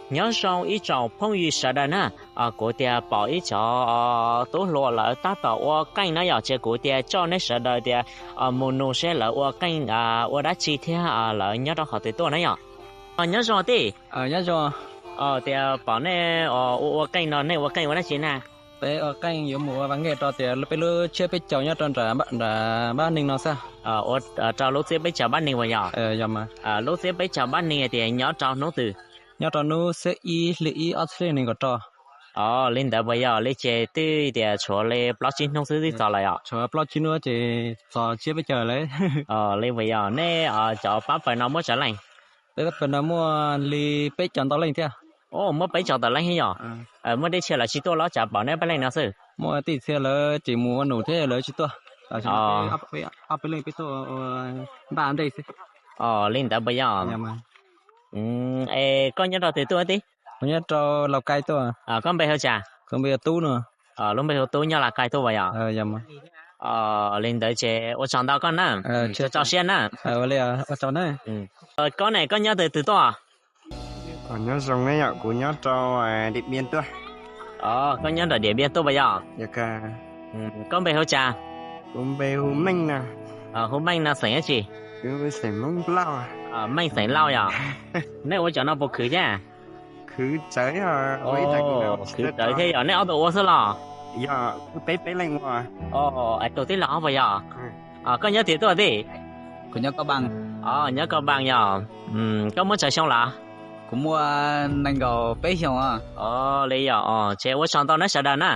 Nyob zoo ib tsoom phooj ywg sawv daws na, kuv tias pom ib cov tub hluas lawv tab tom ua qeej na yom, ces kuv tias coj neb sawv daws tias mus nug seb lawv ua qeej ua dab tsi thiab lawv nyob rau qhov twg tuaj na yom. Nyob zoo tij. Tias pom nej ua ua qeej no nej ua qeej ua dab tsi na? Peb ua qeej yuav mus ua vas nkej rau tias peb lub tsiab peb caug nyob rau nram Pab Neeg no xwb. Ua rau lub tsiab peb caug Pab Neeg uas yog? Lub tsiab peb caug Pab Neeg tias nyob rau hnub twg? Nyob rau hnub xiab ib hli ib ob txhiab nees nkaum rau. Os, li ntawd puas yog? Li ces twb tias tshuav li plaub tsib hnub xwb twb txog lawm os. Tshuav plaub tsib hnub ces txog tsiab peb caug lawm. Li puas yog? Nej cov pab pawg no muaj tsawg leej? Peb pab pawg no muaj li peb caug ntau leej thiab. Muaj peb caug tawm leej thiab yog? Muaj dej txhia lawv tsis tuaj los tsam pom neb pab leej no xwb? Muaj tej txhia lawv tseem mus ua num thiab lawv tsis tuaj. Ob peb leej peb tuaj npaj ntej xwb. Os, li ntawd puas yog? Es koj nyob rau twg tuaj tij? Kuv nyob rau Lauj Kaib tuaj. Koj npe hu cas? Kuv npe hu Tub no. Lub npe hu Tub nyob Lauj Kaib tuaj puas yog? Os, li ntawd ces ua tsaug ntau koj na. Tso siab na. Ua tsaug na. Koj ne koj nyob twg twg tuaj? Nyob zoo ne yom, kuv nyob rau Diam Npiab tuaj. Os, koj nyob rau Diam Npiab tuaj puas yog? Koj npe hu cas? Kuv npe hu Meej no. Hu Meej no xeem dab tsi? Xeem Hmoob Lauj. Meej xeem Lauj yog? Nej ua cov no puas khwv thiab? Khwv tsawv, khwv tsawv thiab yog nej ob tug ua xwb los? Yog, peb peb leej ua. Es tus tij laug puas yog? Koj nyob twg tuaj tij? Kuv nyob Koj Npaas. Os, nyob Koj Npaas yog? Koj muaj tsawg xyoo lawm? Kuv muaj nees nkaum peb xyoos. Os, li yog os, ces ua tsaug ntau na sawv daws na.